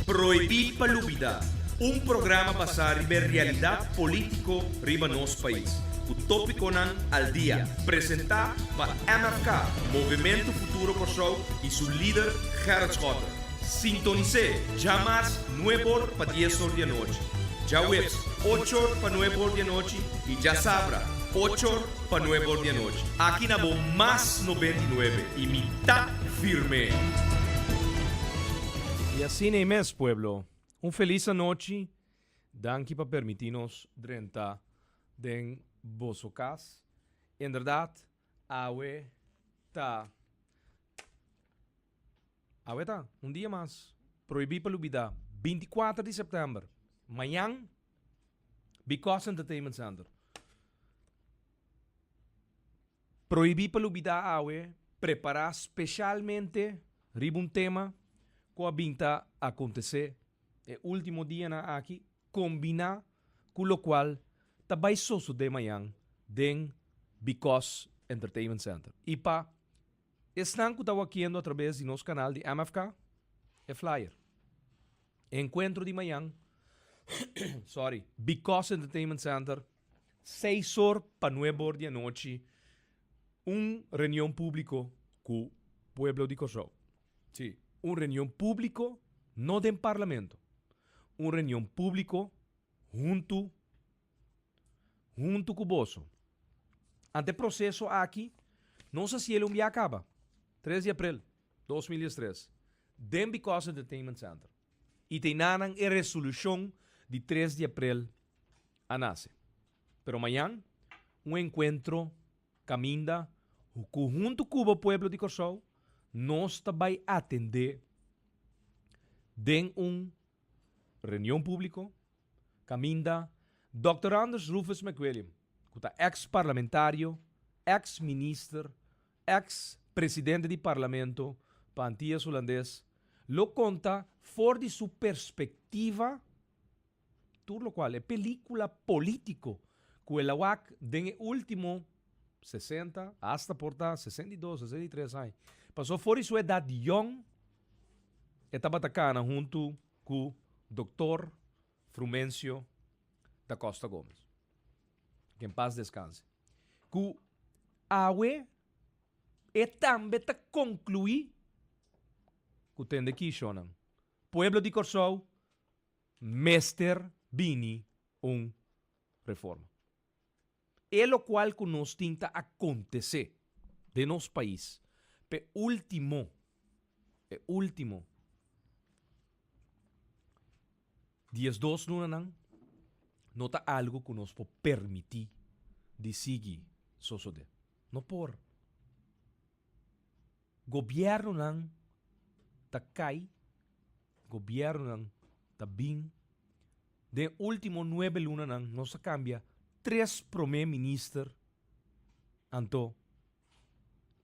Prohibí pa lubidá, un programa basá riba e realidat polítiko riba nos pais, ku tópikonan al dia, presentá pa MFK, Movementu Futuro Kòrsou, i su lider Gerrit Schotte. Sintonis'é djamars nueb'or pa dies or di anochi, djaweps och'or pa nueb'or di anochi i djasabra och'or pa nueb'or di anochi. Aki na bo Mas 99 i mi ta firm'é! I asina ei mes, pueblo. Un felis anochi. Danki pa permití nos drenta den boso kas. Inderdat, awe ta awe ta un dia mas prohibí pa lubidá, 24 di sèptèmber, mañan, Because Entertainment Center. Prohibí pa lubidá awe prepará speshalmente riba un tema ku a bin ta akontesé e último dianan aki kombiná ku lokual ta bai sosodé mañan den Because Entertainment Center. I pa esnan ku ta wakiendo atrabes di nos kanal di MFK, e flyer. E enkuentro di mañan, sorry, Because Entertainment Center, Seis or pa nuebe or di anochi un reunion públiko ku pueblo di Kòrsou. Sí, un reunion públiko, no den parlamento. Un reunion públiko huntu huntu ku boso. Ante e proseso aki nos a siel un bia kaba, tres di aprel 2013, den Because Entertainment Center. I ta enanan e resolushon di tres di aprel a nase. Pero mañan un enkuentro kaminda ku huntu ku bo pueblo di Kòrsou nos ta bai atendé den un reunion públiko kaminda Dòkter Anders Rufus McWilliam ku ta eks parlamentario, eks minister, eks presidente di parlamento pa Antias Hulandes lo konta for di su perspektiva Tur locual e pelicula politico cu el a wak den e ultimo 60, hasta por ta 62, 63 aña. Paso for di su edad yong e tabata cana hunto cu Doctor Frumencio da Costa Gomez. Que en paz descanse. Cu awe e tambe ta conclui cu tende kishonan. Pueblo di Corsou Mester bini un reforma. E locual cu nos tin ta acontece den nos pais p'e ultimo, e ultimo 12 lunanan no ta algo cu nos por permiti di sigui sosode. No por. Gobiernonan ta cay, gobiernonan ta bin. Den ultimo nuebe lunanan nos a cambia tres prome minister, anto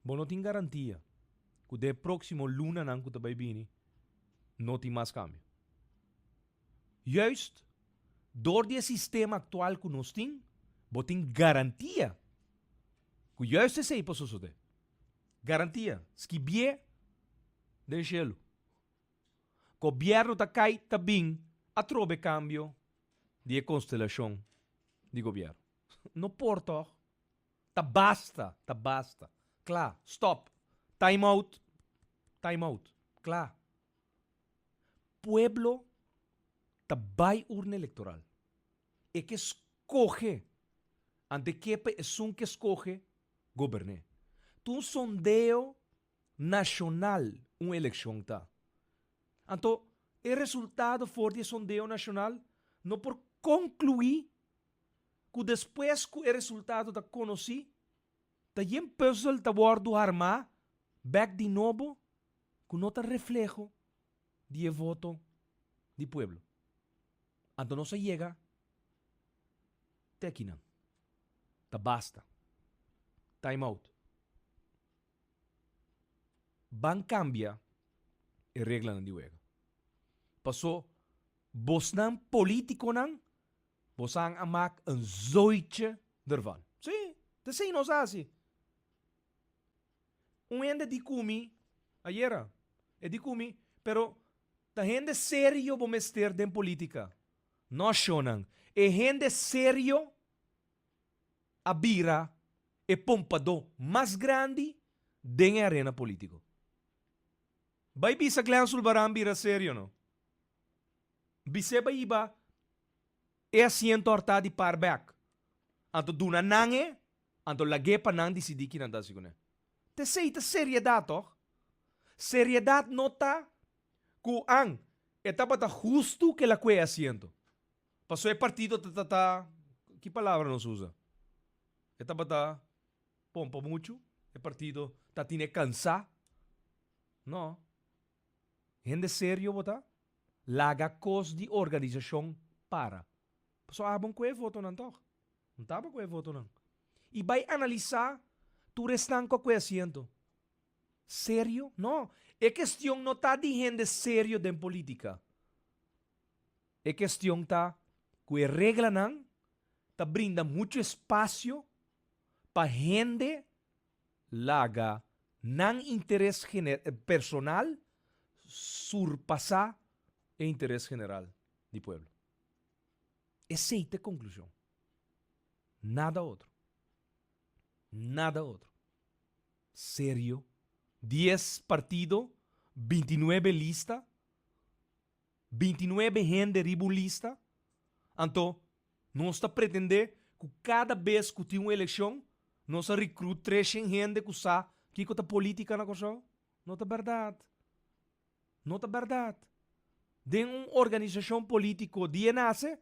bo no tin garantia cu den e proximo lunanan cu ta bay bini no tin mas cambio. Juist door di e sistema actual cu nos tin, bo tin garantia cu juist esey por sosode. Garantia, skibié den shelu. Gobièrnu ta kai ta bin atrobe kambio di e konstelashon di gobièrnu. No por tòg. Ta basta, ta basta. Kla, stòp. Time out, time out. Kla. Pueblo ta bai urna elektoral. E ke skohe. Ante ke pa esun ke skohe goberné. Ta un sondeo nashonal un elekshon ta. Anto e resultado for di e sondeo nashonal no por konkluí ku despues ku e resultado ta konosí ta yen pùzel ta wòrdu harmá bèk di nobo ku no ta refleho di e voto di pueblo. Anto nos a yega te akinan. Ta basta. Time out. Ban cambia e reglanan di wega. Paso bosnan politiconan bosan a maak een zooitje ervan. Si, ta esey nos a haci. Un hende di cu mi ayera, e di cu mi, pero. Ta hende serio bo mester den politica. No shonnan. E hende serio a bira e pompadó mas grandi den e arena politico. Bai bisa Glenn Sulbaran bira serio no. Bis'é bai hiba e asiento hortá di par bek. Anto duna nan e, anto lag'é pa nan disidí ki nan ta hasi kuné. T'esei ta seriedat tòg? Seriedat no ta ku an e tabata hustu ku el a kue e asiento. Pasobra e partido ta ta ta, ki palabra nos usa? E tabata pompa muchu, e partido ta tine kansá. No. Hende serio bo ta? Laga kos di organisashon para. Pasobra abo ku e votonan tòg. No taba ku e votonan. I bai analisá tur esnan ku a kue asiento. Serio? No. E kestion no ta di hende serio den polítika. E kestion ta ku e reglanan ta brinda muchu espasio pa hende laga nan interes personal surpasá e interes general di pueblo. Esei ta e konklushon. Nada otro. Nada otro. Serio. Dies partido, bintinuebe lista, bintinuebe hende riba un lista, anto nos ta pretendé ku kada bes ku tin un elekshon nos a rekrut treshen hende ku sa kiko ta polítika na Kòrsou? No ta bèrdat. No ta bèrdat. Den un organisashon polítiko di e nase,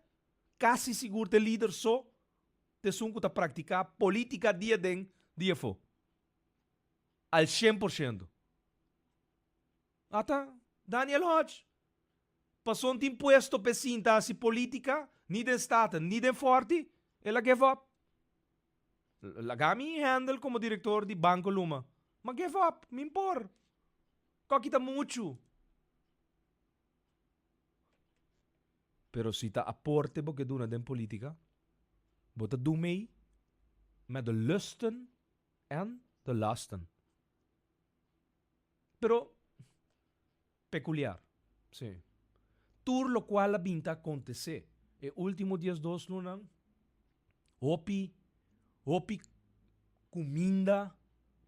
kasi sigur ta e lider so ta esun ku ta praktiká polítika dia aden dia afó. Al 100%. Ata Daniel Hodge. Pasobra tin puesto p'e sinta hasi polítika, ni den Staten ni den Forti, el a give up. Laga mi handle komo direktor di Banko Luma. M'a give up, mi por. Koki ta muchu. Pero si ta aporte bo ke duna den politica, bo ta dun mei met de lusten en de lasten. Pero peculiar, si. Tur locual a bin ta acontece e ultimo 12 lunan, hopi, hopi cuminda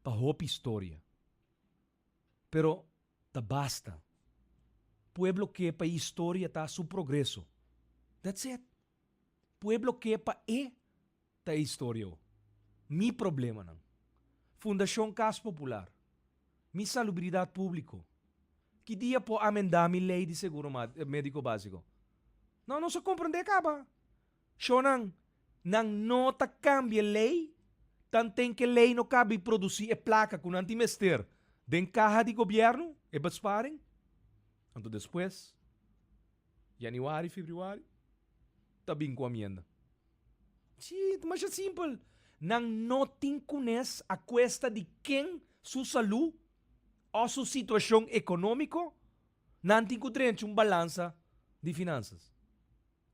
pa hopi historia. Pero ta basta. Pueblo ke pa e historia ta su progreso. That's it. Pueblo ke pa e ta e historia o. Mi problemanan. Fundashon Kas Popular. Mi salubridat publico. Ki dia por amenda mi ley di seguro medico basico? No, nos a comprende caba. Shownan, nan no ta cambia ley, tanten ke ley no cabi produci e placa cu nan tin mester den caha di gobierno, e besparing. Anto despues, januari, februari, ta bin cu amienda. Si, ta masha simpel. Nan no tin cunes a cuesta di ken su salud o su situacion economico, nan tin cu drencha un balansa di finanzas.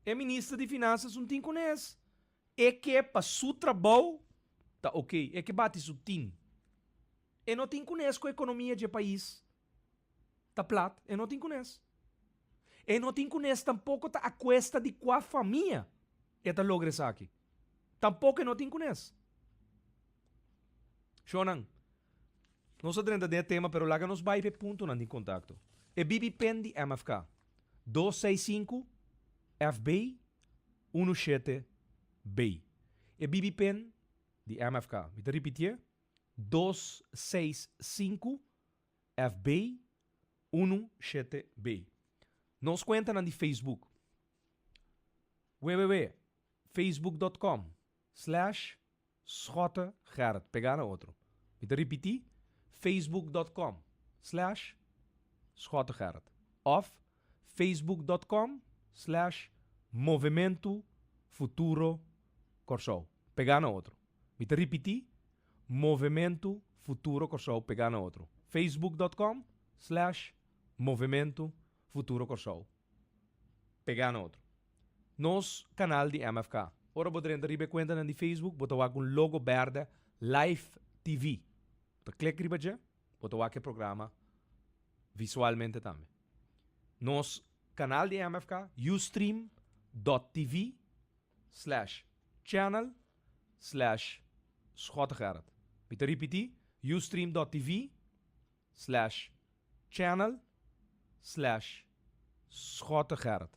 E minister di Finanzas un tin kunes. E ke pa su trabou ta ok. E ke bati su tin. E no tin kunes ku ekonomia dje pais ta plat. E no tin kunes. E no tin kunes tampoko ta akuesta di kua famia e ta logra esaki. Tampoko e no tin kunes. Shownan, nos a drenta den e tema pero laga nos bai pa e puntonan di kontakto. E BB-pen di MFK. 265 FB 17 B. E BB pen di MFK. Mi ta ripitié, 265 FB 17 B. Nos kuentanan di Facebook, www.facebook.com slash Schotte Gerrit, pegá na otro. Mi ta ripití, facebook dot com slash Schotte Gerrit òf facebook dot com slash Movementu Futuro Kòrsou, pegá na otro. Mi ta ripití, Movementu Futuro Kòrsou, pegá na otro. Facebook dot com slash Movementu Futuro Kòrsou. Pegá na otro. Nos kanal di MFK. Ora bo drenta riba e kuentanan di Facebook, bo ta wak un logo bèrdè Live TV. Bo ta klik riba dje, bo ta wak e programa visualmente tambe. Nos kanal di MFK, ustream.tv slash channel slash Schottegerrit. Mi ta ripití, ustream.tv slash channel slash Schottegerrit.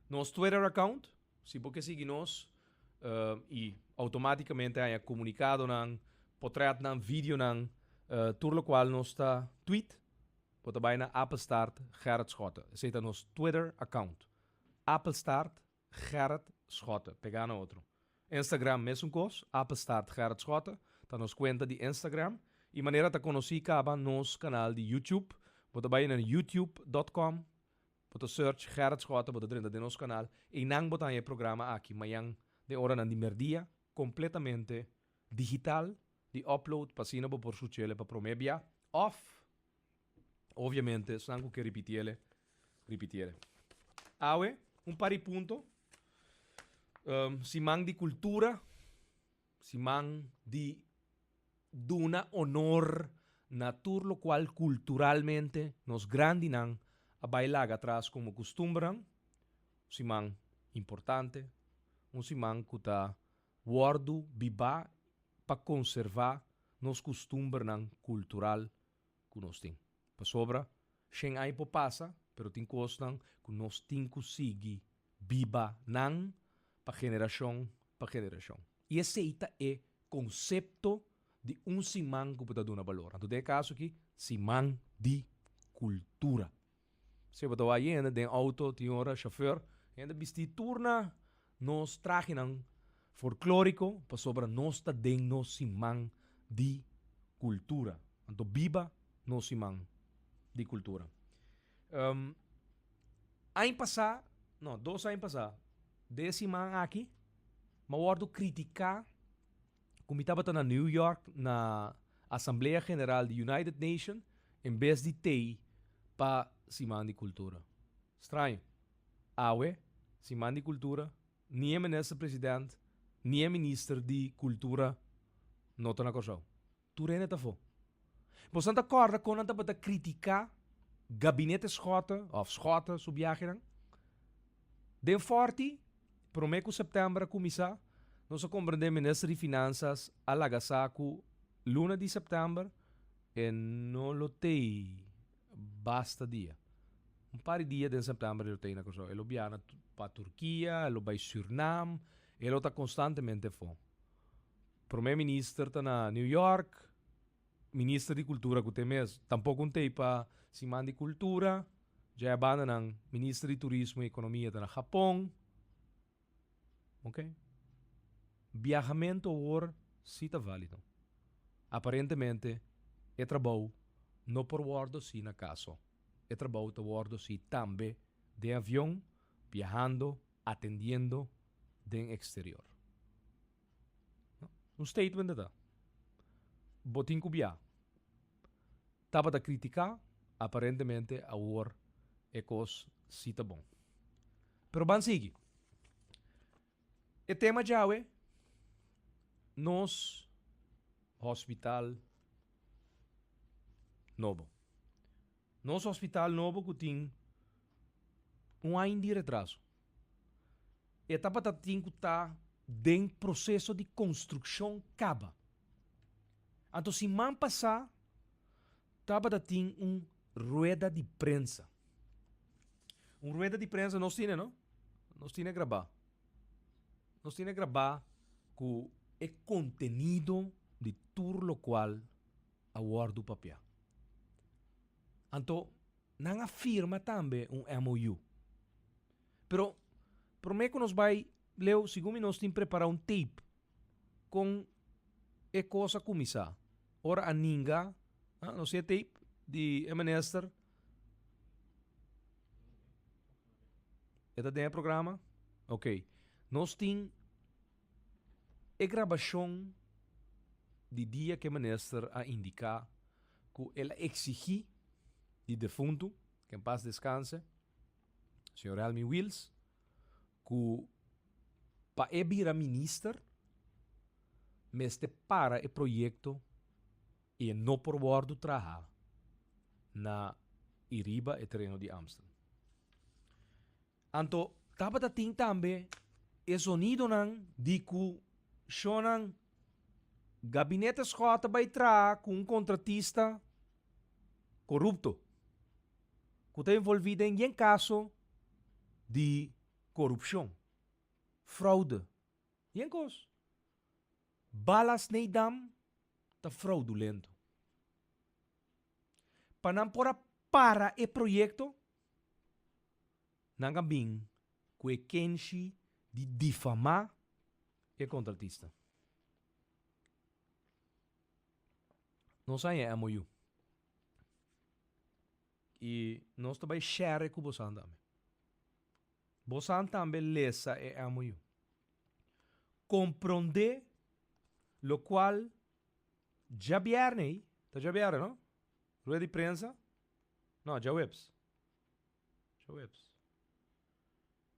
Nos Twitter account, si bo ke sigui nos i automáticamente haña komunikadonan, potretnan, videonan, tur lokual nos ta tweet, bo ta bai na apenstaart Gerrit Schotte. Esei ta nos Twitter account. Apenstaart Gerrit Schotte, pegá na otro. Instagram mesun kos, apenstaart Gerrit Schotte ta nos kuenta di Instagram. I manera ta konosí kaba nos kanal di YouTube, bo ta bai na youtube dot com, bo ta search Gerrit Schotte, bo ta drenta den nos kanal, einan bo ta haña e programa aki mañan den oranan di merdia, kompletamente digital, di upload pa asina bo por scuch'ele pa prome bia, of obviamente esnan cu ke ripitiele, ripitiele. Awe, un par di punto. Siman di cultura, siman di duna honor na tur locual culturalmente nos grandinan a bay laga atras como custumbernan. Siman importante, un siman cu ta Wòrdu bibá pa konservá nos kustumbernan kultural ku nos tin. Pasobra shen aña por pasa, pero tin kosnan ku nos tin ku sigui biba nan pa generashon pa generashon. I esei ta e konsepto di un siman ku bo ta duna balor. Anto den e kaso aki, siman di kultura. Si bo ta wak yenda den auto tin ora chauffeur hende bisti tur na nos trahenan folklorico pasobra nos ta den nos siman di cultura. Anto biba nos siman di cultura. Aña pasa, no dos aña pasa, den e siman aki mi a wordo critica ku mi tabata na New York na Asamblea General di United Nation en bes di tei pa Siman di Kultura. Straño. Awe, Siman di Kultura, ni e Minister President ni e Minister di Kultura no ta na Kòrsou. Tur hende ta afó. Boso nan ta kòrda kon nan tabata kritiká Gabinete Schotte òf Schotte su biahenan? Den Fòrti, promé ku sèptèmber a kuminsá, nos a komprendé Minister di Finansas a laga sa ku luna di sèptèmber e no lo tei basta dia. Un par di dia den sèptèmber e lo tei na Kòrsou. E lo biaha na pa Turkia, e lo bai Sürnam, e lo ta konstantemente afó. Prome minister ta na New York, minister di cultura cu te mes tampoco un tey pa siman di cultura, djaya banda nan minister di turismo y economia ta na Japon. Ok. Biahamento awor si ta valido. Aparentemente e trabou no por wordo si na caso. E trabou ta wordo si tambe den avion, biahando, atendiendo den exterior. Un statement ta. Bo tin ku bia. Tabata kritiká, aparentemente awor e kos si ta bon. Pero ban sigui. E tema djawe, nos hospital nobo. Nos hospital nobo ku tin un aña di retraso. E tabata tin ku ta den proseso di konstrukshon kaba. Anto siman pasá tabata tin un rueda di prensa. Un rueda di prensa nos tine no? Nos tine grabá. Nos tine grabá ku e kontenido di tur lokual a wòrdu papiá. Anto nan a firma tambe un MOU. Pero promé ku nos bai leu, segun mi nos tin prepará un tape kon e kos a kuminsá. Ora a ninga, ah, nos tin e tape di e minister. E ta den e programa? Ok. Nos tin e grabashon di dia ku e minister a indiká ku el a eksigí di defuntu, ke en pas deskanse, señor Helmin Wiels, ku pa e bira minister mester para e proyekto i e no por wòrdu traha na. i riba e tereno di Amstel. Anto tabata tin tambe e zonidonan di ku shonnan Gabinete Schotte bai traha ku un kontratista korupto ku ta envolví den yen kaso di korupshon, froude, yen kos. Ballast Nedam ta fraudulento. Pa nan por a para e proyekto, nan a bin ku e kenshi di difamá e kontratista. Nos haña e MOU i nos ta bai share ku bosan tambe. Bosan tambe lesa e MOU. Komprondé lokual djabièrnè ei, ta djabièrnè no? Rueda di prensa? No, djaweps. Djaweps.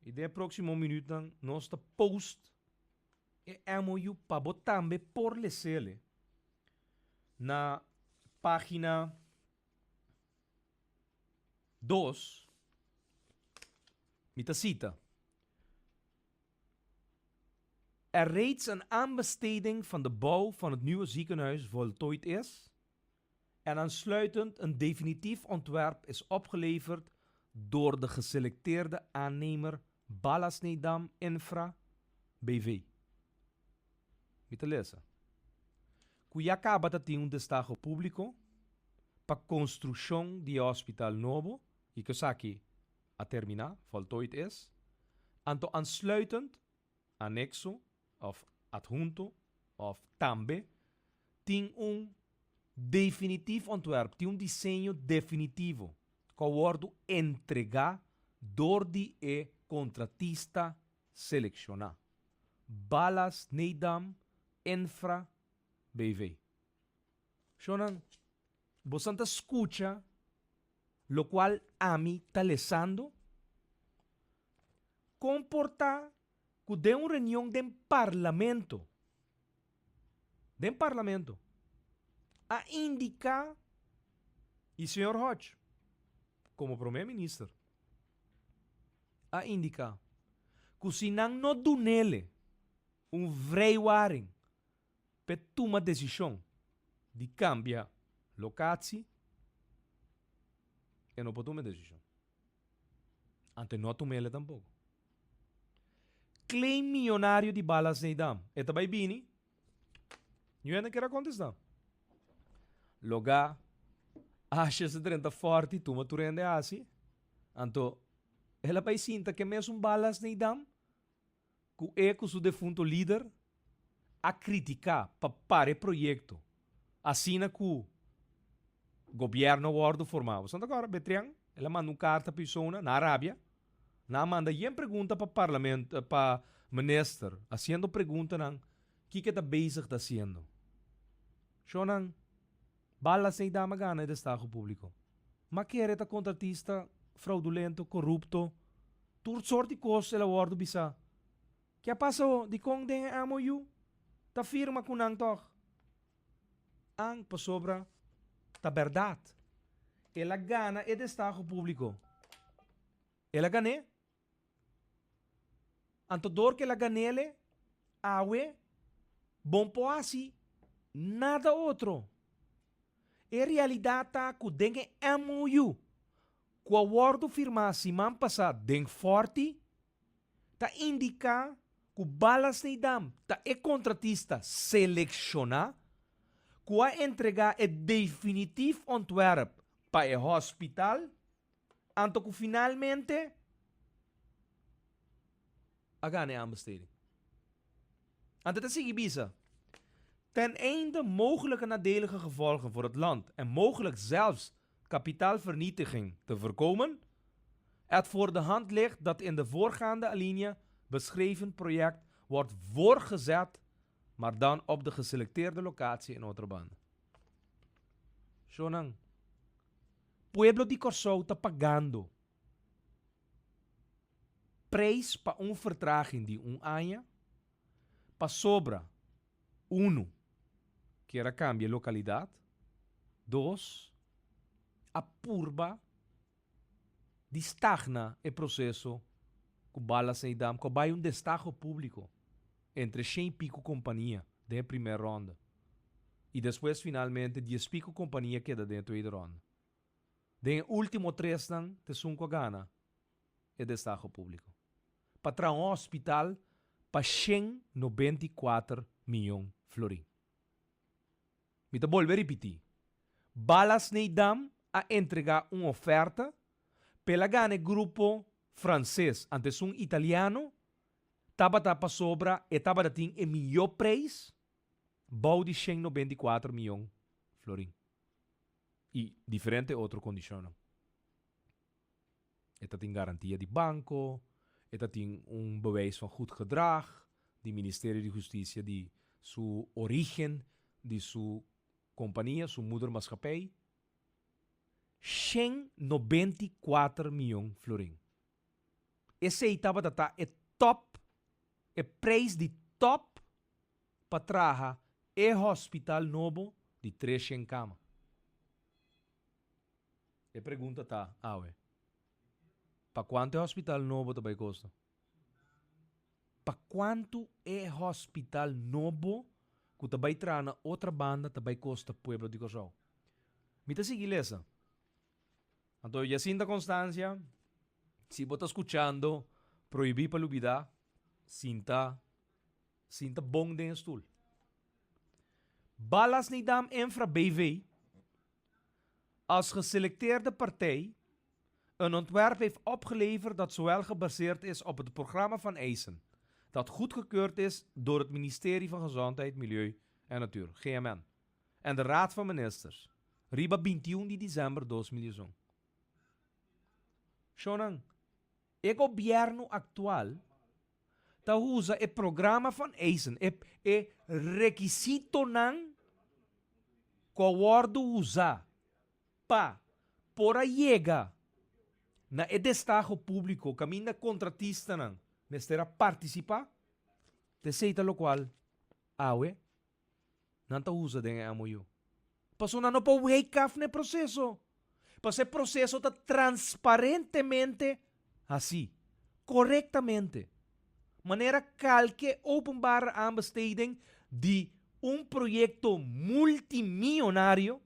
I den e próksimo minütnan nos ta post e MOU pa bo tambe por les'el na página dos. Mi ta sita. Er reeds een aanbesteding van de bouw van het nieuwe ziekenhuis voltooid is en aansluitend een definitief ontwerp is opgeleverd door de geselecteerde aannemer Ballast Nedam Infra BV. Mi ta lesa. Ku ya kaba ta tin un destaho públiko pa konstrukshon di e hospital nobo i ku esaki a terminá, voltooid is, anto aansluitend, anekso òf adhunto òf tambe, tin un definitief ontwerp, tin un diseño definitivo ku a wòrdu entregá dor di e kontratista selekshoná, Ballast Nedam Infra BV. Shonnan, bosan ta skucha lokual ami ta lesando? Kon por ta ku den un reunion den Parlamento, den Parlamento, a indiká i señor Hodge, komo Prome Minister, a indiká ku si nan no dunele un vrijwaring p'e tuma desishon di kambia lokatie, e no por tuma e desishon. Anto e no a tum'el tampoko. Claim miyonario di Ballast Nedam, e ta bai bini? Niun hende kier a kontestá. Logá Asha sa drenta fòrti, tuma tur hende hasi. Anto el a bai sinta ke mesun Ballast Nedam ku e ku su defunto lider a kritiká pa para e proyekto asina ku gobièrnu a wòrdu formá. Bo sa ta kòrda Betrian? El a manda un karta pa Isona na Arabia. Nan a manda yen pregunta pa parlament pa minister hasiendo preguntanan kiko e ta bezig ta hasiendo. Shonnan, bala esei dama gana e destaho públiko. Ma kere ta kontratista fraudulento, korupto, tur sort di kos el a wòrdu bisá. Ke a pasa ho? Dikon den e MOU ta firma ku nan tòg? An pasobra ta bèrdat. El a gana e destaho públiko. El a gan'é. Anto dor ku el a gan'é awe bon por hasi nada otro. E realidat ta ku den e MOU ku a wòrdu firmá siman pasá den Fòrti ta indiká ku Ballast Nedam ta e kontratista selekshoná ku a entregá e definitief ontwerp pa e hospital anto ku finalmente a gana e aanbesteding. Anto ta sigui bisa, Ten einde mogelijke nadelige gevolgen voor het land en mogelijk zelfs kapitaalvernietiging te voorkomen, het voor de hand ligt dat in de voorgaande alinea beschreven project wordt voorgezet, maar dan op de geselecteerde locatie in Otrobanda. Shonnan, pueblo di Kòrsou ta pagando prijs pa un vertraging di un aña pasobra unu kier a kambia lokalidat, dos a purba. Di stagna e proseso ku Bala Seijdam ku a bai un destaho públiko entre shen i piku kompania den e primer ronda i despues finalmente dies piku kompania keda den e tweede ronda. Den e último tresnan ta esun ku a gana e destaho públiko pa traha un hospital pa 194 miyon florin. Mi ta bolbe ripití, Ballast Nedam a entregá un oferta p'el a gana e grupo franses ante esun italiano tabata pasobra e tabata tin e mihó preis bou di 194 miyon florin i diferente otro kondishonnan. E ta tin garantia di banco, e ta tin un bewijs van goed gedrag di Ministerio di Husticia di su origen di su compania, su moedermaatschappij. 194 miyon florin. Esey tabata ta e top, e prijs di top pa traha e hospital nobo di 300 cama. E pregunta ta awe, Pa kuantu e hospital nobo ta bai kosta? Pa kuantu e hospital nobo ku ta bai traha na otra banda ta bai kosta pueblo di Kòrsou? Mi ta sigui lesa. Anto Jacinta Constancia, si bo ta skuchando Prohibí pa Lubidá, sinta sinta bon den e stul. Ballast Nedam Infra BV. Als geselecteerde partij een ontwerp heeft opgeleverd dat zowel gebaseerd is op het programma van eisen, dat goedgekeurd is door het Ministerie van Gezondheid, Milieu en Natuur, GMN, en de Raad van Ministers, riba 21 di december 2001. Shonan, e gobierno actual ta usa e programa van eisen, e, e requisitonan ku a wòrdu usá pa por a yega na e destaho públiko kaminda kontratistanan mester a partisipá, ta esei ta lokual awe nan ta usa den e MOU. Pasobra nan no por wake af na e proseso. Pasobra e proseso ta transparentemente hasí, korektamente. Manera kalke openbare aanbesteding di un proyekto multimionario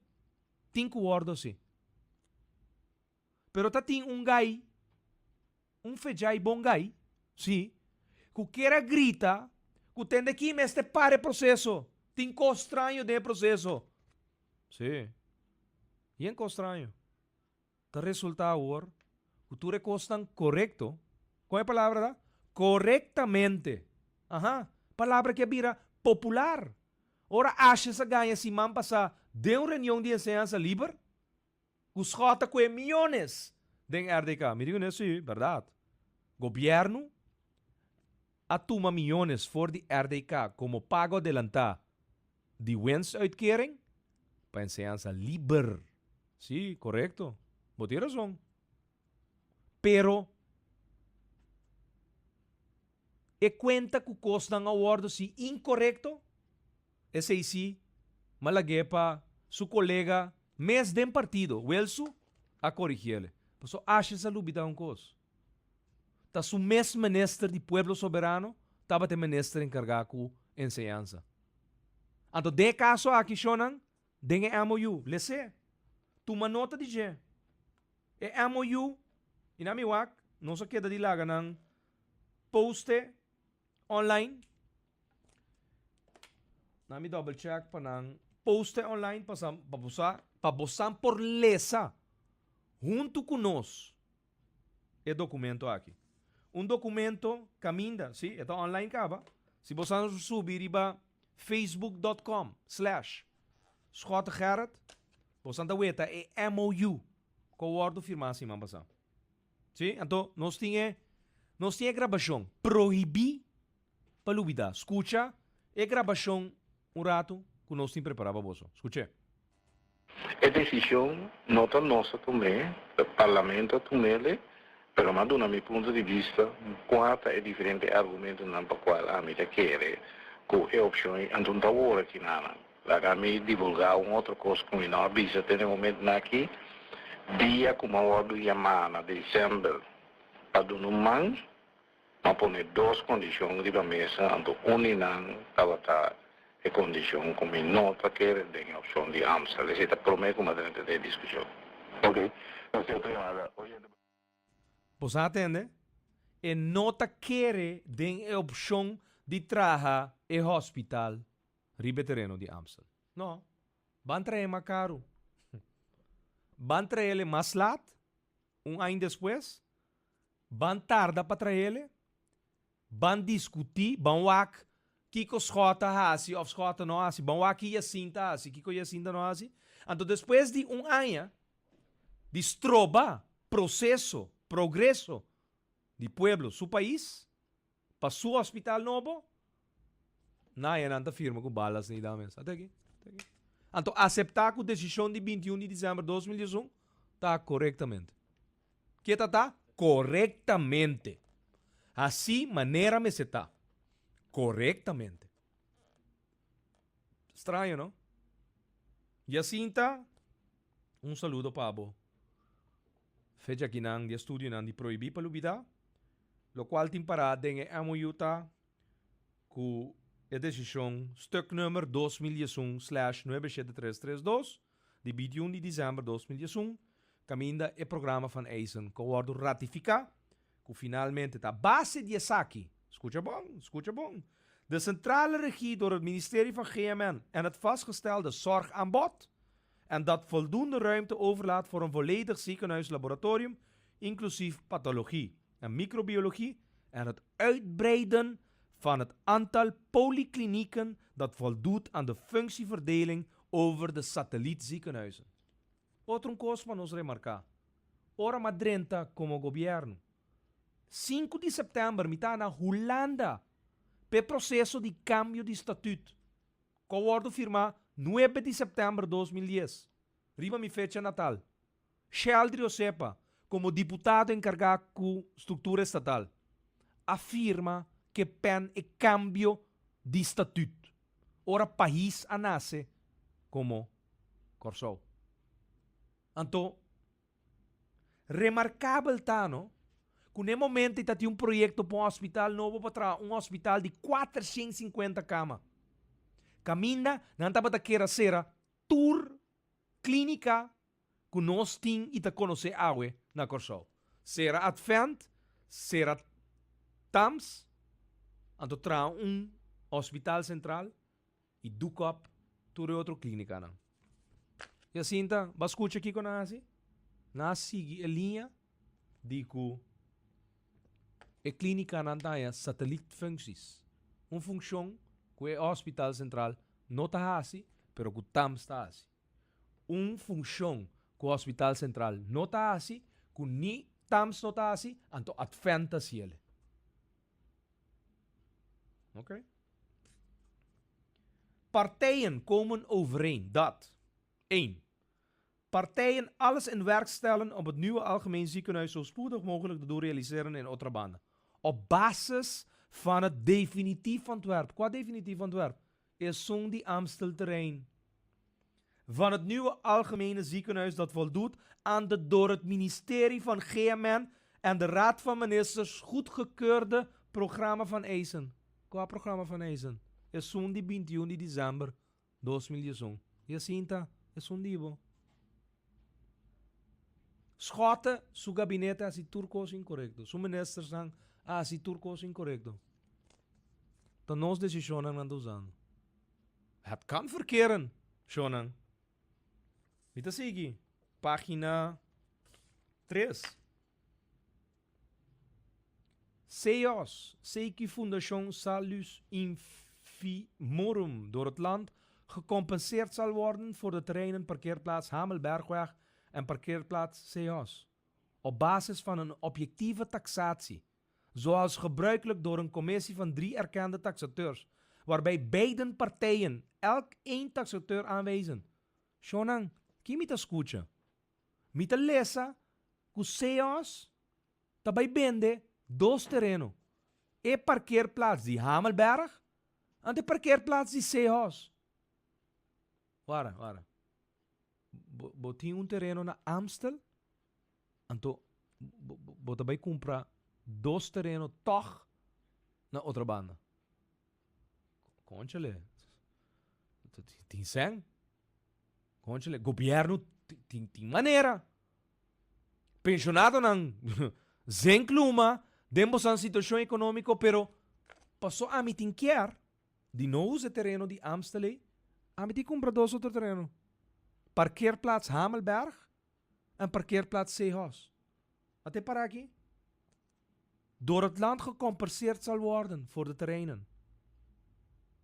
tin ku wòrdu hasí. Pero ta tin un gai, un fejai bon gai, sí, ku kier a grita ku tende ki mester para e proseso, tin kos straño den e proseso. Sí, yen kos straño. Ta resulta awor ku tur e kosnan korekto, kon e palabra ta? Korektamente. Aha, palabra ki a bira popular. Ora Asjes a gaña siman pasá den un reunion di enseñansa liber, Ku skòt a kue miónes den RDK. Mi di kuné si, bèrdat. Gobièrnu a tuma miónes for di RDK komo pago adelantá di winstuitkering pa enseñansa liber. Si, korekto. Bo tin rason. Pero e kuenta ku kosnan a wòrdu si inkorekto, esei si m'a lag'é pa su kolega mes den partido, Wilsu, a korigiele. Pasobra Asjes a lubidá un kos. Ta su mes minister di Pueblo Soberano tabata e minister enkargá ku enseñansa. Anto den e kaso aki, shonnan, Den e MOU, les'é. Tuma nota di dje. E MOU, i na mi wak, nos a keda di laga nan post'e online. Na mi double check pa nan post'e online pa sa, pa bo sa, pa bosan por lesa huntu ku nos e documento aki. Un documento caminda, si, e ta online caba. Si bo sa subi riba facebook.com slash Schotte Gerrit, bo sa ta weta e MOU cu a wordo firma siman pasa. Si, anto nos tin e, nos tin e grabacion. Prohibi pa lubida. Scucha e grabacion un rato cu nos tin prepara pa boso. Scuch'e. E desishon no ta nos a tum'é, ta Parlamento a tum'é, pero mi a duna mi punto di bista kua ta e diferente argumentonan pa kual ami ta kere ku e opshon ei anto ta wor aki nanan. Laga mi divulgá un otro kos ku mi no a bisa te na e momentonan aki. Dia ku mi a wòrdu yamá na desèmber pa duna un man, mi a pone dos kondishon riba mesa, anto un di nan tabata e kondishon ku mi no ta kere den e opshon di Amstel. Esei ta promé ku mi a drenta den e diskushon. Oké, nos tin otro yamada. Oyente. Bo sa tende? E no ta kere den e opshon di traha e hospital riba e tereno di Amstel. No. Ban trae mas karu. Ban traele mas lat, un aña despues. Ban tarda pa traele. Ban diskutí, ban wak kiko Schotte a hasi òf Schotte no a hasi. Ban wak ki Jacinta a hasi, kiko Jacinta no a hasi. Anto despues di un aña di stroba proseso, progreso di pueblo su pais pa su hospital nobo, na nan ta firma ku balas ni da mes. Ate aki, ate aki. Anto aseptá ku desishon di 21 di desèmber 2011 ta korektamente. Ke ta ta? Korektamente. Hasi manera mester ta. Korektamente. Straño, no? Jacinta, un saludo pa bo. Fecha akinan di e studionan di Prohibí pa Lubidá, lokual tin pará den e MOU ta ku e desishon stuknummer 2011/97332 di 21 di desèmber 2011, kaminda e programa van eisen ku a wòrdu ratifiká, ku finalmente ta base di esaki, skucha bon, skucha bon, de centrale regie door het ministerie van GMN en het vastgestelde zorgaanbod en dat voldoende ruimte overlaat voor een volledig ziekenhuislaboratorium, inclusief pathologie en microbiologie en het uitbreiden van het aantal poliklinieken dat voldoet aan de functieverdeling over de satellietziekenhuizen. Otro un kos pa nos remarká, ora m'a drenta komo gobièrnu, sinku di sèptèmber mi ta na Hulanda p'e proseso di kambio di statüt ku a wòrdu firmá nuebe di sèptèmber 2010, riba mi fecha natal. Sheldry Osepa, komo diputado enkargá ku struktura estatal, a firma k'e pèn e kambio di statüt ora pais a nase komo Kòrsou. Anto, remarkabel ta no, ku n'e momento ei ta tin un proyekto pa un hospital nobo pa traha un hospital di 450 kama. Kaminda nan tabata kere a sera tur klínika ku nos tin i ta konosé awe na Kòrsou. Sera Advent, sera Tams, anto traha un hospital sentral i duk op tur e otro klínikanan. Jacinta, bo a skucha kiko nan a hasi? Nan a sigui e liña di ku e klínikanan ta haña satelitfuncties, un funkshon ku e hospital sentral no ta hasi pero ku Tams ta hasi. Un funshon ku Hospital Sentral no ta hasi, ku ni Tams no ta hasi, anto Advent ta hasi el. Ok. Partijen komen overeen dat, 1. Partijen alles in werk stellen om het nieuwe algemeen ziekenhuis zo spoedig mogelijk te doen realiseren in Otrabanda. Op basis van het definitief ontwerp. Kua definitief ontwerp? Esun di Amstelterrein. Van het nieuwe algemene ziekenhuis dat voldoet aan de door het ministerie van GMN en de Raad van Ministers goedgekeurde programma van eisen. Kua programma van eisen? Esun di 21 di december 2011. Jacinta, esun di bo. Schotte su gabinete a hasi tur kos inkorekto. Su ministersnan a hasi tur kos inkorekto. Ta nos desishonnan nan ta usando. Het kan verkeren, shonnan. Mi ta sigui. Pagina 3. CEOS, Seiki Fundashon Salus Infimorum door het land gecompenseerd zal worden voor de terreinen parkeerplaats Hamelbergweg en parkeerplaats CEOS, op basis van een objectieve taxatie, zoals gebruikelijk door een commissie van drie erkende taxateurs, waarbij beiden partijen elk één taxateur aanwijzen. Shonnan, ki mi ta skucha? Mi ta lesa ku CEOS ta bai bende dos tereno, e parkeerplaats di Hamelberg ante e parkeerplaats di CEOS. Wara, wara. Bo, bo tin un tereno na Amstel? Anto bo ta bai kumpra dos tereno tòg na Otrabanda. Kònchale, tin sèn. Kònchale, gobièrnu tin manera. Penshonadonan zen kluma den bosan situashon ekonómiko, pero paso ami tin kier di no usa e tereno di Amstel ei, ami tin kumpra dos otro tereno. Parkeerplaats Hamelberg en parkeerplaats Zeehuis. Wat e para aki? Door het land gecompenseerd zal worden voor de terreinen.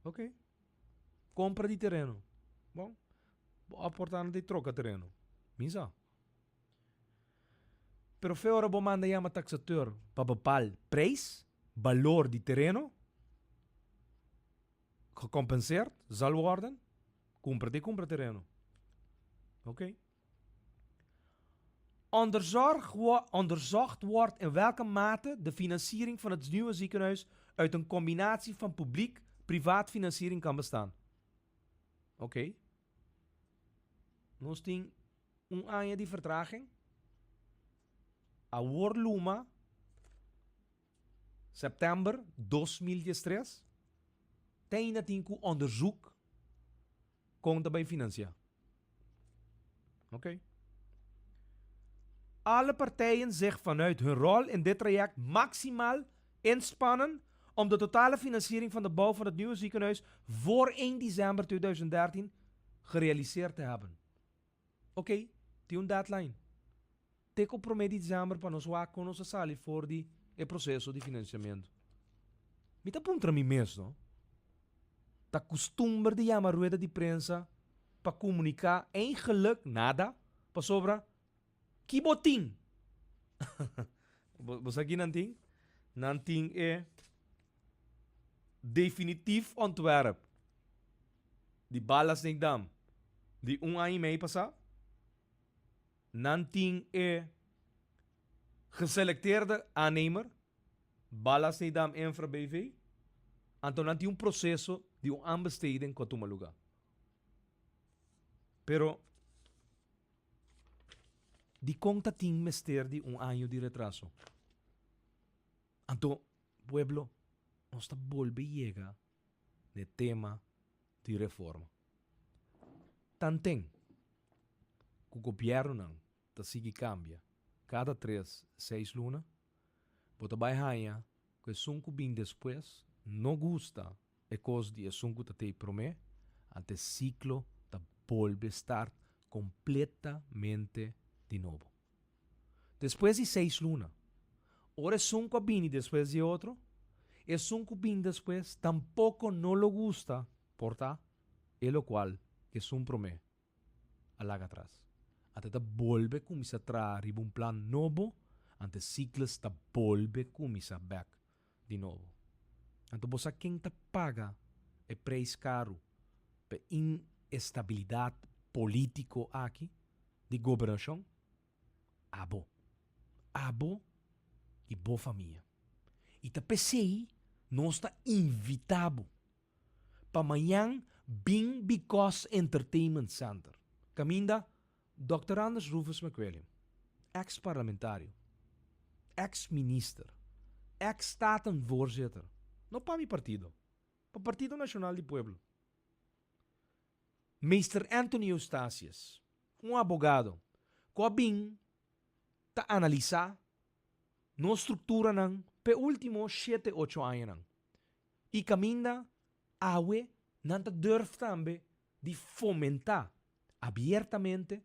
Oké. Compra di tereno. Bon. Bo aporta na di troca tereno. Mi sa. Pero fe ora bo manda yama taxateur pa bepaal prijs, balor di tereno, gecompenseerd zal worden, cumpra di cumpra tereno. Oké. Onderzocht wordt in welke mate de financiering van het nieuwe ziekenhuis uit een combinatie van publiek-privaat financiering kan bestaan. Oké. Nos tin un aña di vertraging. Awor luma september 2013 te ainda tin ku onderzoek kon ta bai financia. Oké. Alle partijen zich vanuit hun rol in dit traject maximaal inspannen om de totale financiering van de bouw van het nieuwe ziekenhuis voor 1 december 2013 gerealiseerd te hebben. Oké, tin un deadline. Te ku promé di december pa nos wak kon nos a sali for di e proseso di financiamento. Mi ta puntra mi mes no, ta kustumber di yama rueda di prensa pa komuniká eigenlijk nada pasobra ki bo tin? Bo sa ki nan tin? Nan tin e definitief ontwerp di Ballast-Nedam di un aña i mei pasá. Nan tin e geselecteerde aannemer, Ballast Nedam Infra BV. Anto nan tin un proceso di un aanbesteding cu a tuma lugar. Pero dicon ta tin mester di un año di retraso? Anto pueblo, nos ta bolbe yega n'e tema di reforma. Tanten ku gobièrnunan ta sigui kambia kada tres, seis luna, bo ta bai haña ku esun ku bin despues no gusta e kos di esun ku ta tei promé, ante siklo ta bolbe start kompletamente di nobo. Despues di seis luna, ora esun ku a bini despues di e otro, esun ku bin despues tampoko no lo gusta por ta e lokual ku esun promé a laga atras. Ante ta bolbe kuminsá traha riba un plan nobo, ante sikles ta bolbe kuminsá bèk di nobo. Anto bo sa ken ta paga e preis karu pa e inestabilidat polítiko aki di gobernashon? Abo. Abo i bo famia. I ta p'esei nos ta invitá bo pa mañan bin Because Entertainment Center, kaminda Dòkter Anders Rufus McWilliam, eks parlamentario, eks minister, eks Statenvoorzitter, no pa mi partido, pa Partido Nacional di Pueblo, Meester Anthony Eustatius, un abogado ku a bin ta analisá nos strukturanan p'e último shete ocho añanan i kaminda awe nan ta durf tambe di fomentá abiertamente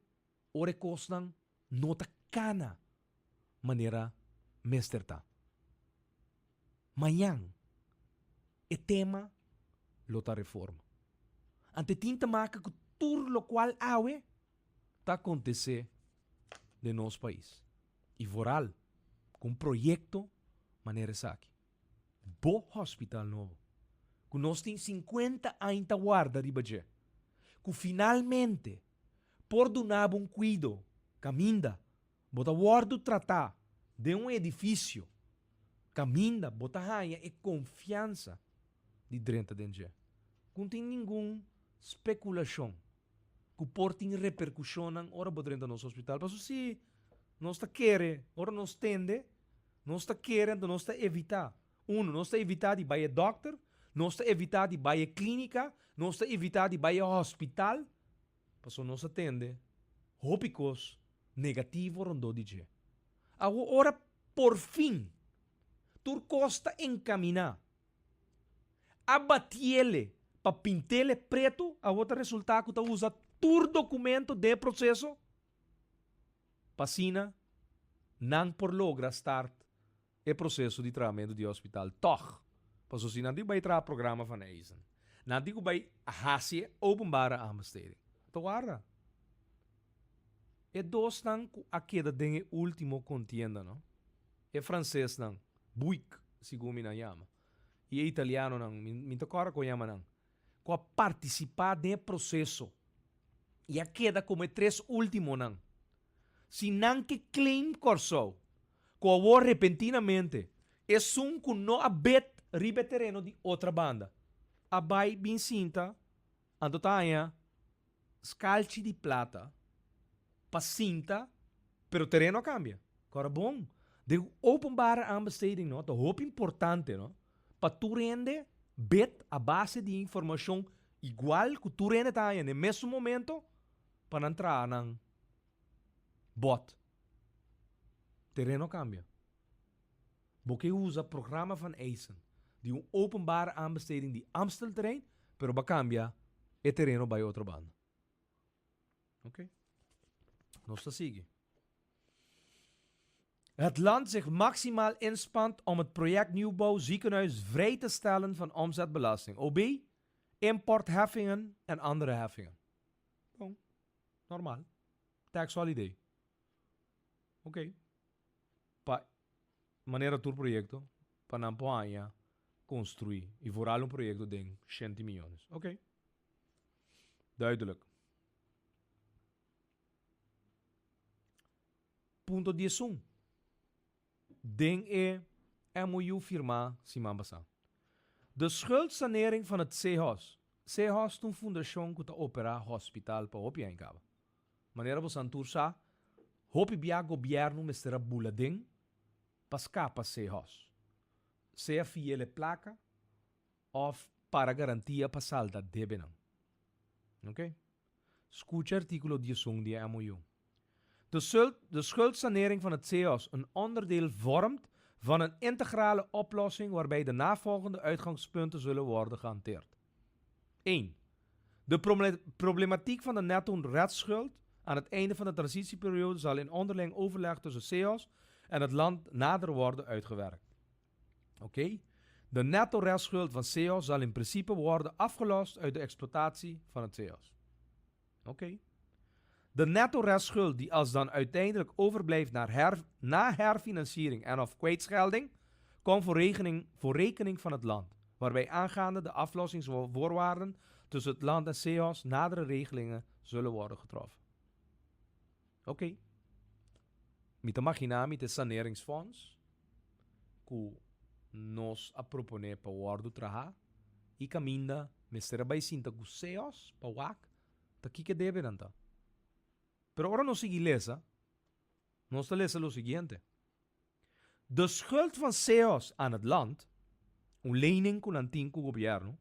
ora e kosnan no ta kana manera mester ta. Mañan e tema lo ta reforma. Ante tin ta maka ku tur lokual awe ta akontesé den nos pais i vooral ku un proyekto manera esaki. Bo hospital nobo, ku nos tin sinkuenta aña ta warda riba dje, ku finalmente por duna bo un kuido kaminda bo ta wòrdu tratá den un edifisio kaminda bo ta haña e konfiansa di drenta den dje, ku no tin ningun spekulashon ku por tin reperkushonnan ora bo drenta nos hospital. Pasobra si. Nos ta kere, ora nos tende, nos ta kere anto nos ta evitá. Uno, nos ta evitá di bai e dòkter, nos ta evitá di bai e klínika, nos ta evitá di bai e hospital, pasobra nos a tende hopi kos negativo rondó di dje. Awor ora porfin tur kos ta enkaminá, a batiele pa pintele pretu, awor ta resultá ku ta usa tur dokumento den e proseso pa asina nan por logra start e proseso di trahamentu di hospital tòg. Pasobra si nan tin ku bai traha programa van eisen, nan tin ku bai hasi e openbare aanbesteding. Ta warda. E dosnan ku a keda den e ultimo kontienda no, e fransesnan, Bouygues segun mi nan yama, i e italianonan, mi ta kòrda kon yama nan, ku a partisipá den e proseso i a keda komo e tres últimonan. Si nan ke claim Kòrsou, ku awor repentinamente esun ku no a bet riba e tereno di otra banda a bai bin sinta, anto ta haña skalchi di plata pa sinta, pero tereno a kambia. Kòrda bon, den openbare aanbesteding no ta hopi importante no pa tur hende bet a base di informashon igual ku tur hende ta haña na e mesun momento pa nan traha nan bòt. Tereno a kambia. Bo ke usa programa van eisen di un openbare aanbesteding di Amstelterrein, pero bo a kambia e tereno bai otro banda. Oké. Nos ta sigui. Het land zich maximaal inspant om het project nieuwbouw ziekenhuis vrij te stellen van omzetbelasting, OB, importheffingen en andere heffingen. Bon, normaal. Tax holiday. Oké. Pa manera tur proyecto pa nan por haña construi y vooral un proyecto den shenti miyones. Oké. Duidelijk. Punto 11. Den e MOU firmá siman pasá. De schuldsanering van het Sehos. Sehos ta un fundashon ku ta operá hospital pa hopi aña kaba. Manera bosan tur sa, hopi bia gobièrnu mester a bula den pa skapa Sehos. Sea fiel e plaka òf para garantia pa salda debenan. Oké. Skucha artíkulo 11 di e MOU. De schuld, de schuldsanering van het CEOS een onderdeel vormt van een integrale oplossing waarbij de navolgende uitgangspunten zullen worden gehanteerd. 1. De problematiek van de netto-restschuld aan het einde van de transitieperiode zal in onderling overleg tussen CEOS en het land nader worden uitgewerkt. Oké? De netto restschuld van CEOS zal in principe worden afgelost uit de exploitatie van het CEOS. Oké. De netto restschuld die als dan uiteindelijk overblijft naar her, na herfinanciering en of kwijtschelding, komt voor rekening, voor rekening van het land, waarbij aangaande de aflossingsvoorwaarden tussen het land en CEOS nadere regelingen zullen worden getroffen. Oké. Okay. Mi ta imaginá mi ta e saneringsfonds ku nos a proponé pa wòrdu trahá i kaminda mester a bai sinta ku CEOS pa wak ta kiko e debenan ta. Pero ora nos sigui lesa, nos ta lesa lo siguiente, De schuld van CEOS aan het land, un lening ku nan tin ku gobièrnu,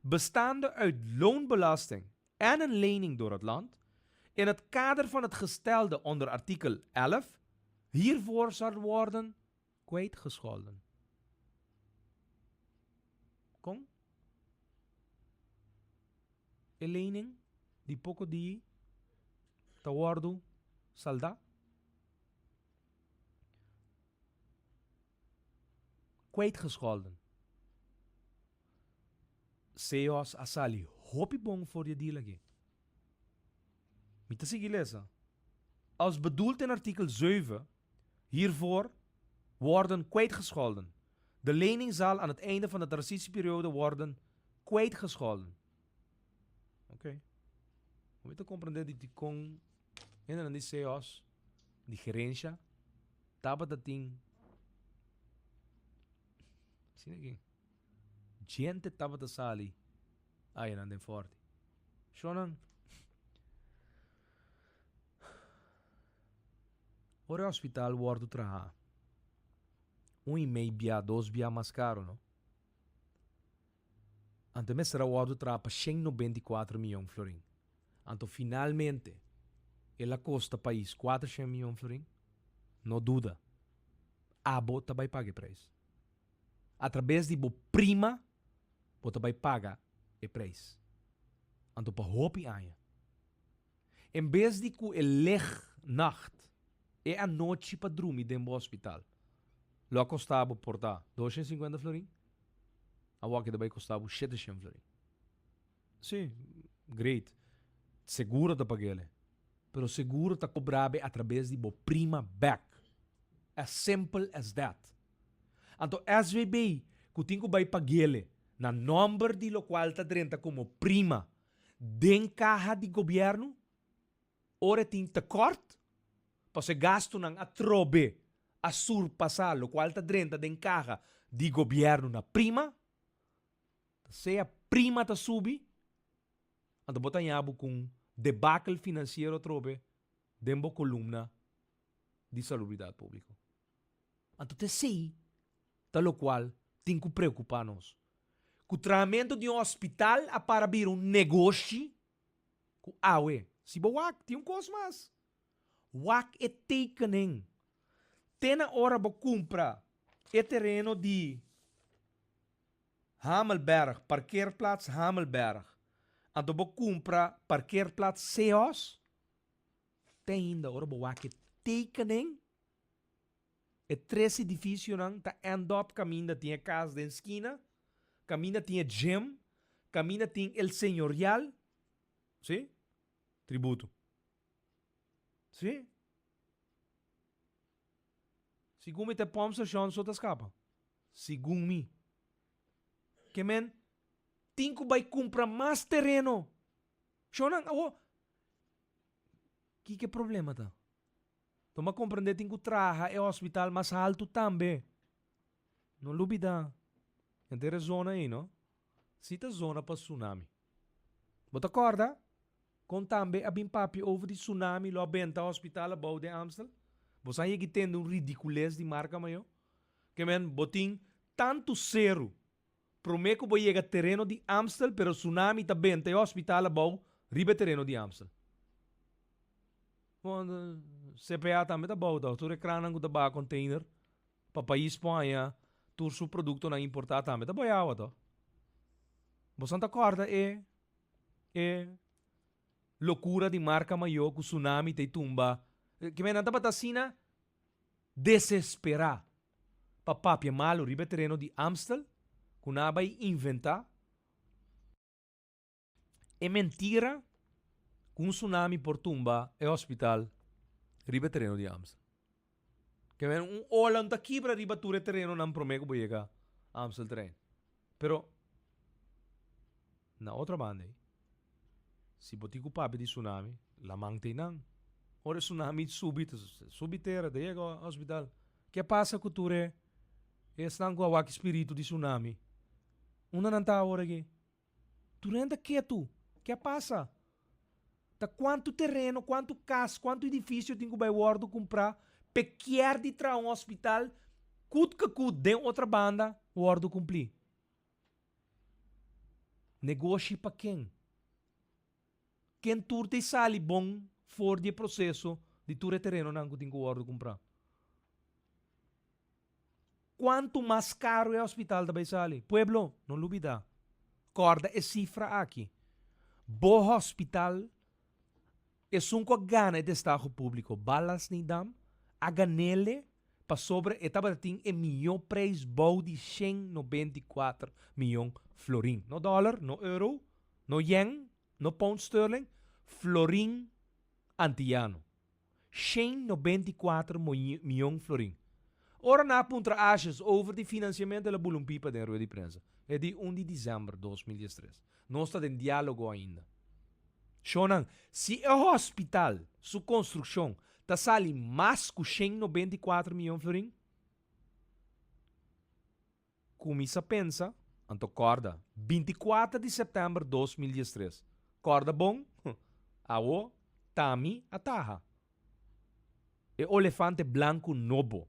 bestaande uit loonbelasting en een lening door het land, in het kader van het gestelde onder artikel 11, hiervoor zal worden kwijtgescholden. Kon? E lening di poko di ta wòrdu saldá? Kwijtgescholden. Seos a sali hopi bon for di e deal aki. Mi ta sigui lesa. Als bedoeld in artikel 7 hiervoor worden kwijtgescholden. De lening zal aan het einde van de transitieperiode worden kwijtgescholden. Oké. Mi ta comprende di dikon hendenan di Seos, di gerencia, tabata tin asina aki. Djente tabata sali ayanan den forti. Shonan. Ora e hospital wòrdu trahá, un i mei bia, dos bia mas karu, no? Anto e mester a wòrdu traha pa 194 mion florin. Anto finalmente el a kosta pais 400 mion florin? No duda, abo ta bai paga e preis. Atrabes di bo prima bo ta bai paga e preis. Anto pa hopi aña. En bes di ku e leg nacht, e anochi pa drumi den bo hospital, lo a kosta bo por ta 250 florin, awor ta bai kosta bo 700 florin. Sí, great. Seguro ta pag'ele. Pero seguro ta kobra bo atrabes di bo prima bek. As simple as that. Anto SVB ku tin ku bai pag'ele na nòmber di lokual ta drenta komo prima den kaha di gobièrnu, ora e tin tekòrt, pasobra e gastunan atrobe a surpasá lokual ta drenta den kaha di gobièrnu na prima, ta sea prima ta subi, anto bo ta haña bo ku un debakel finansiero atrobe den bo kolumna di salubridat públiko. Anto ta esei ta lokual tin ku preokupá nos. Ku trahamentu di un hospital a para bira un negoshi ku awe. Si bo wak, tin un kos mas. Wak e tekening. Te na ora bo kumpra e tereno di Hamelberg, parkeerplaats Hamelberg, anto bo kumpra parkeerplaats Seos, te ainda ora bo wak e tekening, E tres edificionan ta end up caminda tin e cas den skina, caminda tin e gym, caminda tin El Señorial. Sí? Tributo. Sí? Segun mi ta e pompstation so ta scapa. Segun mi. Ke men tin cu bay cumpra mas tereno. Shownan, awo, kiko e problema ta? Tuma comprende tin cu traha e hospital mas halto tambe. No lubida. Henter e zona ey no. Si ta zona pa tsunami. Bo ta corda con tambe a bin papia over di tsunami lo a benta hospital abou den Amstel? Bo sa yegi tende un ridiculez di marca mayo? Ke men bo tin tanto ceru prome cu bo yega tereno di Amstel pero tsunami ta benta e hospital abou riba e tereno di Amstel. Bon, CPA tambe ta bou tòg. Tur e krannan ku ta baha container pa pais por haña tur su produktonan importá tambe ta boi awa tòg. Boso ta kòrda e e lokura di marka mayó ku tsunami ta e tumba? Kimen nan tabata asina desesperá pa papia malu riba e tereno di Amstel ku nan a bai inventá. E mentira cu un tsunami por tumba e hospital riba e tereno di Amstel. Ke men un ola no ta kibra riba tur e terenonan prome cu bo yega Amstel terrein. Pero na otro banda ei, si bo tin cu papia di tsunami, laman ta einan. Ora e tsunami subi, ta subi tera, ta yega hospital. Ke pasa cu tur e esnan cu a wak e spiritu di tsunami? Unda nan ta awor aki? Tur hende ta ketu. Ke a pasa? Ta kuantu tereno, kuantu kas, kuantu edifisio tin ku bai wòrdu kumprá p'e kier di traha un hospital kut ke kut den otra banda wòrdu kumplí? Negoshi pa ken? Ken tur ta e sali bon for di e proseso di tur e terenonan ku tin ku wòrdu kumprá? Kuantu mas karu e hospital ta bai sali? Pueblo, no lubida. Kòrda e sifra aki. Bo hospital, esun ku a gana e destaho públiko, Ballast Nedam, a gan'ele pasobra e tabata tin e mihó preis bou di 194 mion florin. No dòler, no euro, no yen, no pound sterling, florin antiyano. 194 mion florin. Ora nan a puntra Asjes over di financiamento el a bula un pipa den rueda di prensa. E di 1 di december 2013. Nos ta den dialogo ainda. Shownan, si e hospital su construccion ta sali mas cu 194 mion florin, Cuminsa pensa, anto corda, 24 di september 2013. Corda bon? Awo, t'ami a taha. E olefante blanku nobo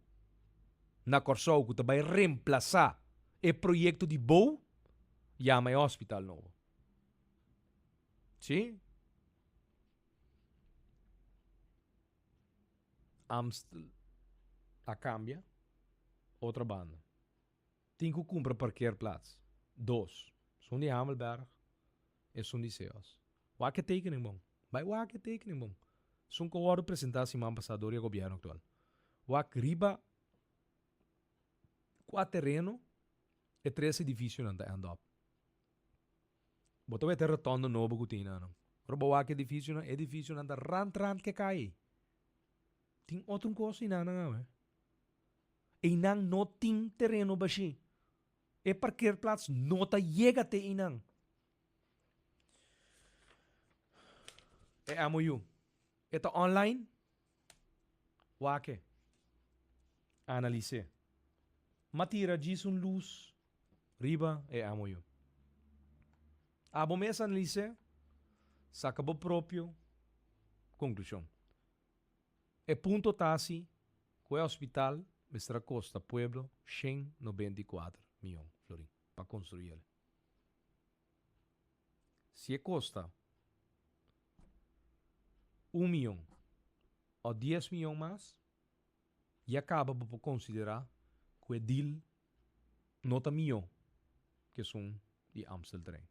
na Kòrsou ku ta bai remplasá e proyekto di bou yama e hospital nobo. Sí. Amstel a kambia otro banda. Tin ku kumpra parkeerplaats. Dos. Esun di Hamelberg, esun di Seos. Wak e tekening bon. Bai wak e tekening bon. Esun ku a wòrdu presentá siman pasá dor di e gobièrnu aktual. Wak riba kua tereno e tres edifisionan ta end up. Bo ta weta e rotonda nobo ku tin nan. Ora bo wak e edifisionan, e edifisionan ta rant rant ke kai. Tin otro kos einan nan awe. Einan no tin tereno bashí. E parkeerplaats no ta yega te einan. E MOU. E ta online? Wak e. Analis'é. M'a tira djis un lus riba e MOU. Abo mes analis'é, saka bo propio konklushon. E punto ta si ku e hospital mester a kosta pueblo 194 mion florin pa konstruí el. Si e kosta un mion o dies mion mas, ya kaba bo por konsiderá ku e deal no ta mihó ku esun di Amsteltrein.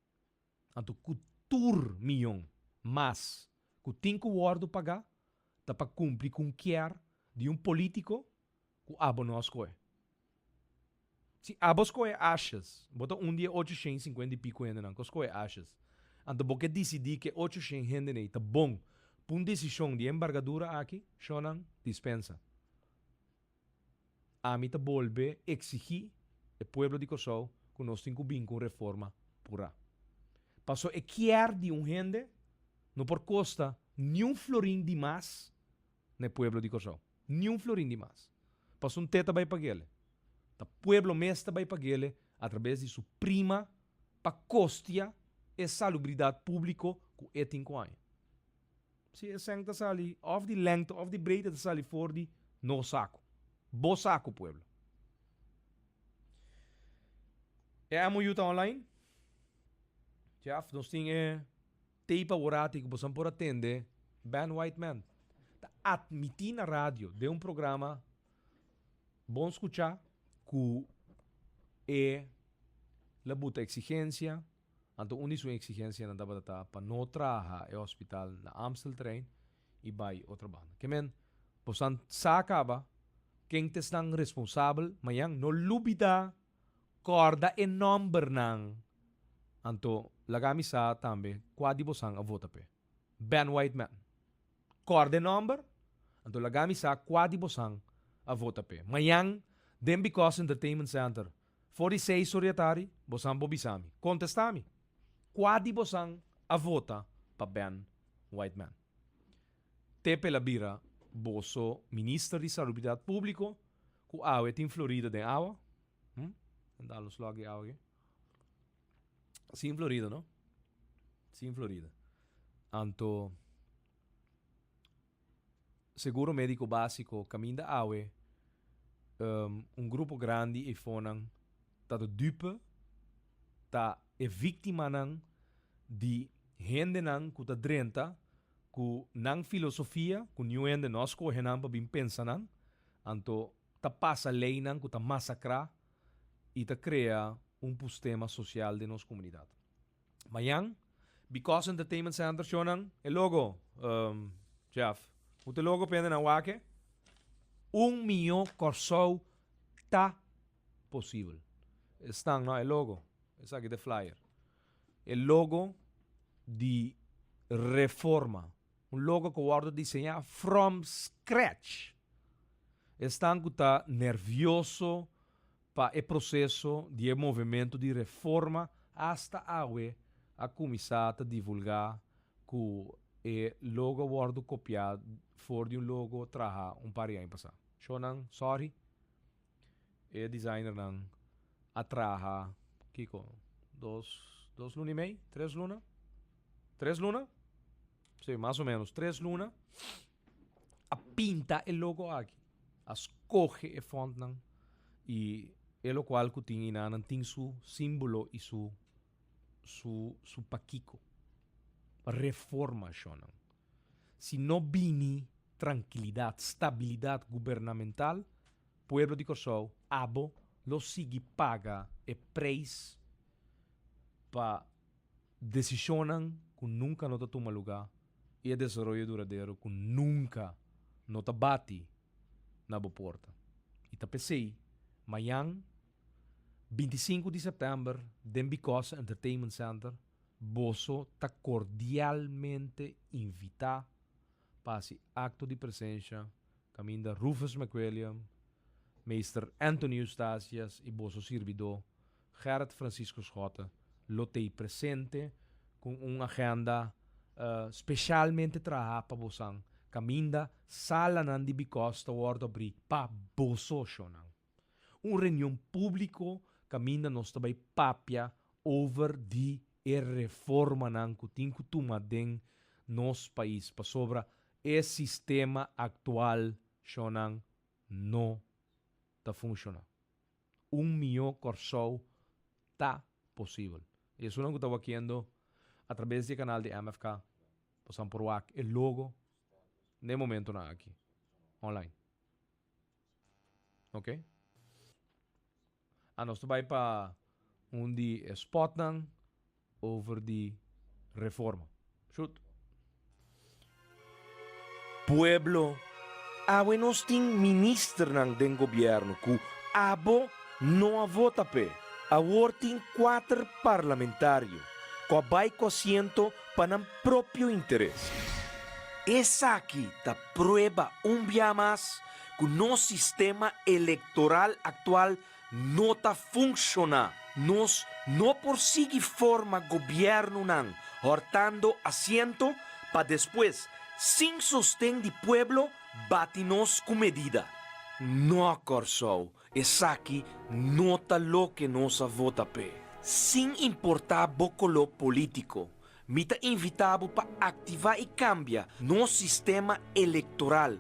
Anto ku tur mion mas ku tin ku wòrdu pagá ta pa kumpli ku un kier di un polítiko ku abo no a skohe. Si abo skohe Asjes, bo ta un di e 850 i piku hendenan ku a skohe Asjes. Anto bo ke disidí ku e 800 hendenan ei ta bon pa un desishon di e embargadura aki, shonnan, dispensa. Ami ta bolbe eksigí e pueblo di Kòrsou ku nos tin ku bin ku un reforma purá. Paso e kier di un hende no por kosta niun florin di mas na e pueblo di Kòrsou. Niun florin di mas. Paso un te ta bai pag'ele. Ta pueblo mes ta bai pag'ele atrabes di su prima pa kostia e salubridat públiko ku e tin ku haña. Si e sèn ta sali òf di lèngte òf di breedte ta sali for di nos saku. Bo saku, pueblo. E MOU ta online. Jeff, nos tin e tape aworati ku bosan por a tende Ben Whiteman ta atmití na radio den un programa bon skuchá ku e la buta eksigensia. Anto un di su exigencianan tabata ta pa no traha e hospital na Amsteltrein y bay otro banda. Ke men, bosan sa caba ken ta esnan responsabel, mañan no lubida corda e nombernan. Anto laga mi sa tambe cua di bosan a vota p'e. Ben Whiteman. Corda e nomber, anto laga mi sa cua di bosan a vota p'e. Mañan den Because Entertainment Center For di seis or di atari, bosan por bisa mi. Kontestá mi. Kua di bosan a vota pa Ben Whiteman? Te p'el a bira boso minister di Salubridat Públiko ku awe tin Florida den awa. Hm? Nan dal un slok di awa aki. Sin Florida, no? Sin Florida. Anto, Seguro Médiko Básiko kaminda awe un grupo grandi eifonan ta de dupe, ta e víktimanan di hendenan ku ta drenta ku nan filosofia, ku niun hende no a skohe nan pa bin pensa nan, anto ta pasa leinan ku ta masakrá i ta krea un pustema sosial den nos komunidat. Mañan, Because Entertainment Center shownan e logo, um, Jeff. Hoe te logo pende na wake? Un mihó Kòrsou ta posibel. Esnan no e logo. Esaki ta e flyer. E logo di reforma. Un logo ku wòrdu diseñá from scratch. Esnan ku ta nervioso pa e proseso di e movementu di reforma hasta awe a kuminsá ta divulgá ku e logo a wòrdu kopiá for di un logo trahá un par di aña pasá. Shownan, sorry, e designernan a traha kiko? Dos luna i mei? Tres luna? Tres luna? Sí, mas o ménos tres luna. A pinta e logo aki, a scoge e fontnan y e locual cu tin enanan tin su simbolo y su su su pakico. Reforma shonnan. Si no bini trankilidat, stabilidat gubernamental, pueblo di Kòrsou, abo lo sigui paga e preis pa desishonnan ku nunka no ta tuma lugá i e desaroyo duradero ku nunka no ta bati na bo porta. I ta p'esei, mañan, 25 di sèptèmber, den Bicos Entertainment Center, boso ta kordialmente invitá pa hasi akto di presensha kaminda Rufus McWilliam, Meester Anthony Eustatius i boso sirbidó Gerrit Francisco Schotte lo t'ei presente ku un agenda speshalmente trahá pa bosan kaminda salanan di Bicos ta wòrdu abrí pa boso shonnan. Un reunion públiko kaminda nos ta bai papia over di e reformanan ku tin ku tuma den nos pais pasobra e sistema aktual shonnan no ta funshoná. Un mihó Kòrsou ta posibel. I esunnan ku ta wakiendo atrabes di e kanal di MFK bosan por wak e logo n'e momentonan aki online. Ok. A nos ta bai pa un di e spotnan over di reforma. Shoot. Pueblo, awe nos tin ministernan den gobierno cu abo no a vota p'e. Awor tin cuater parlamentario cu a bay cu asiento pa nan propio interes. Esaki ta prueba un bia mas cu nos sistema electoral actual no ta funciona. Nos no por sigui forma gobiernonan hortando asiento pa despues, sin sosten di pueblo, bati nos cu medida. No, Corsou, esaki no ta loke nos a vota p'e. Sin importa bo color politico, mi ta invita bo pa activa y cambia nos sistema electoral.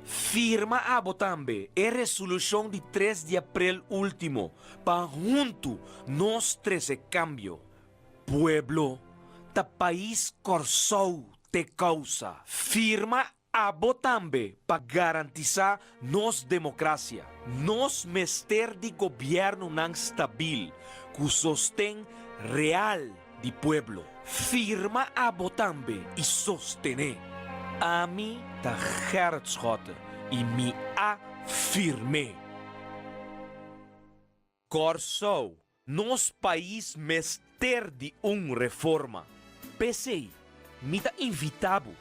Firma abo tambe e resolucion di tres di april ultimo pa hunto nos trece cambio. Pueblo, ta pais Corsou t'e causa. Firma Abo tambe pa garantisá nos demokrasia. Nos mester di gobièrnunan stabil ku sosten real di pueblo. Firma abo tambe i sostené. Ami ta Gerrit Schotte i mi a firm'é. Kòrsou, nos pais mester di un reforma. P'esei, mi ta invitá bo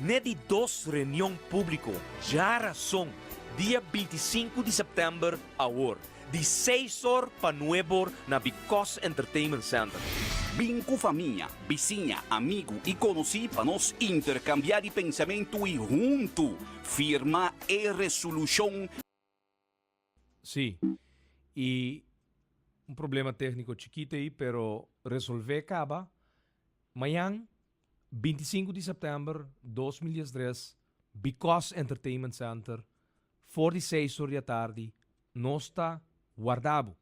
n'e di dos reunion públiko djarason, dia 25 di sèptèmber awor, di seis or pa nuebe or na Bicos Entertainment Center. Bin ku famia, bisiña, amigu i konosí pa nos interkambiá di pensamentu i huntu firma e resolushon. Sí. Y un problema técnico chiquito ahí, pero resolvé caba. Mañan, 25 di september 2013, Because Entertainment Center, for di 6 or di atardi, nos ta warda bo.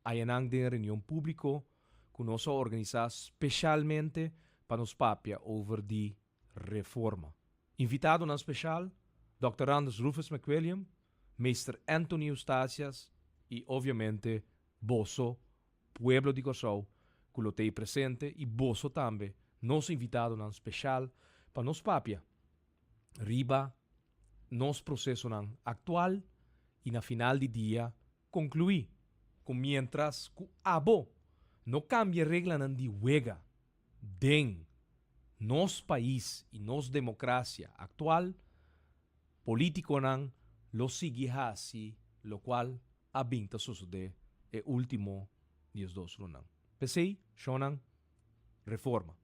Ayanan den reunion público cu nos a organisa specialmente pa nos papia over di reforma. Invitadonan special, Dòkter Anders Rufus McWilliam, Meester Anthony Eustatius y obviamente boso, pueblo di Kòrsou, cu lo t'ey presente y boso tambe, nos invitadonan special pa nos papia riba nos procesonan actual y na final di dia conclui cu mientras cu abo no cambia reglanan di wega den nos pais y nos democracia actual, Politiconan lo sigui haci locual a bin ta sosode e ultimo 12 lunan. P'esey, shonnan, reforma.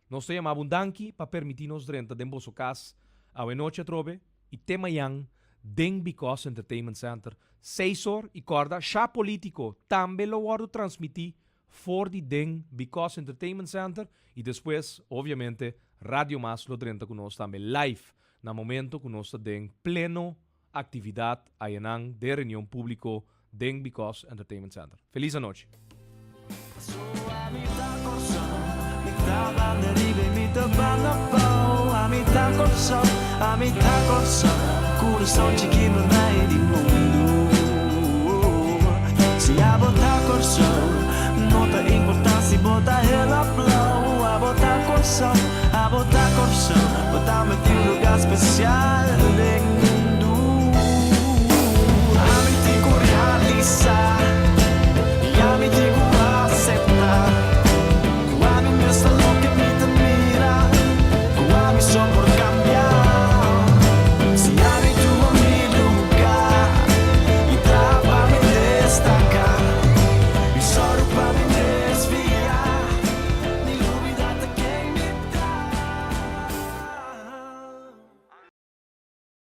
Nos ta yama bo un danki pa permiti nos drenta den boso cas awe nochi atrobe y te mayan den Because Entertainment Center seis or y corda Sha Politico tambe lo wordo transmiti for di den Because Entertainment Center y despues obviamente Radio Mas lo drenta cu nos tambe live. na momento ku nos ta den pleno aktividat ayanan den reunion públiko den Because Entertainment Center. Felis anochi.